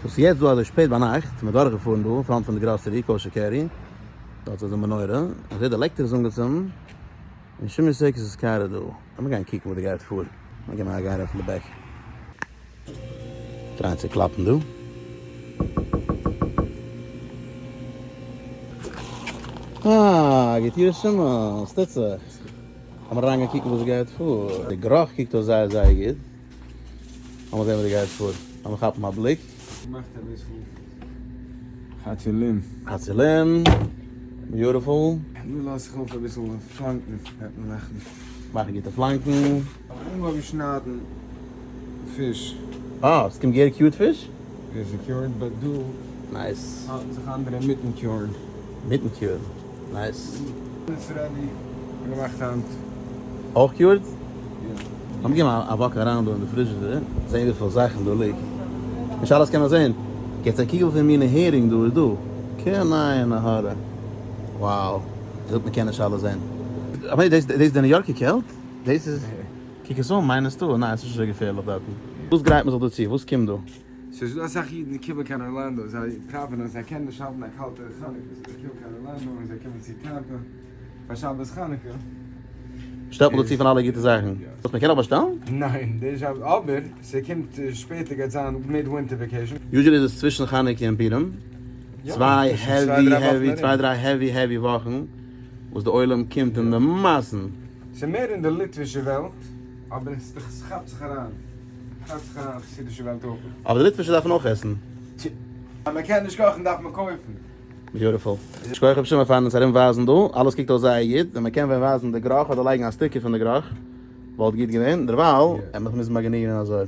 So ס'איז יעצט דא אזוי שפעט ביינאכט, מ'איז דורכגעפארן דא אין front פון די grocery, Kosher Carry, דארט איז די מנורה, איך זעה די לעקטער איז אנגעצינדן, און שמעון סעקס איז קאר דא, לאמיר גיין קוקן וואס דא גייט פאר, לאמיר גיין א גיי ארויף אין די back. טרייען צו קלאפן דא. אה, גוט יאר שמעון, ס'טוט זיך. לאמיר אריינגיין קוקן וואס גייט פאר. די גערוך קוקט אויס זייער זייער גוט. לאמיר זען וואס דא גייט פאר. לאמיר כאפן א בליק. געמאכט אביסל חצילים. חצילים. Beautiful. נו לאז איך אויף אביסל פלאנקן וועט מען מאכן. מאכן גוטע פלאנקן. אנגעהויבן שניידן פיש. אה, עס קומט געהעריג cured פיש? עס איז cured but דא nice. האלטן זיך אנדערע אינמיטן curen. מיטן curen. Nice. איז ready. געמאכט היינט. אויך cured? יא. לאמיר געבן א walk אריין דא אין די פרידזשידער, זען וויפיל זאכן דא ליגט. נישט אלעס קען מען זען. געטס א קוק וויפיל מיני הערינג דא איז דא. קיין עין הרע. Wow. זאגט מען קען נישט אלעס זען. אבער דאס איז די ניו יארקער קעלט? דאס איז. קוק עס אן, minus two. ניין, עס איז נישט אזוי געפערליך דארטן. וואס גרייט מען זיך דא צו? וואס קומט דא? ס'איז דא אסאך אידן וואס קומען קיין ארלאנדא, זיי פראווען אז זיי קענען נישט האלטן א קאלטע חנוכה, so זיי קומען קיין ארלאנדא און זיי קומען צו טעמפא פאר שבת חנוכה. שטעלט מען דא צו פון אלע גוטע זאכן וואס מען קען נאך באשטעלן? ניין, די שבת, אבער ס'קומט שפעטער גייט זיין mid winter vacation. Usually איז עס צווישן חנוכה און פורים, צוויי heavy heavy, צוויי דריי heavy heavy וואכן וואס די עולם קומט אין די מאסן. ס'איז מער אין די ליטווישע וועלט, אבער ס'כאפט זיך אריין. כאפט זיך אריין חסידישע וועלט אויך. אבער די ליטווישע דארפן אויך עסן. אז מען קען נישט קאכן דארף מען קויפן. Beautiful. שכוח רבי שמעון פארן אונז ארום ווייזן דא, אלעס קוקט אויס זייער גוט, ווען מען קען ווען ווייזן די גראך אדער לייגן א sticker פון די גראך וואלט גוט געווען, דערווייל עמער מוזן באגענוגענען אזוי.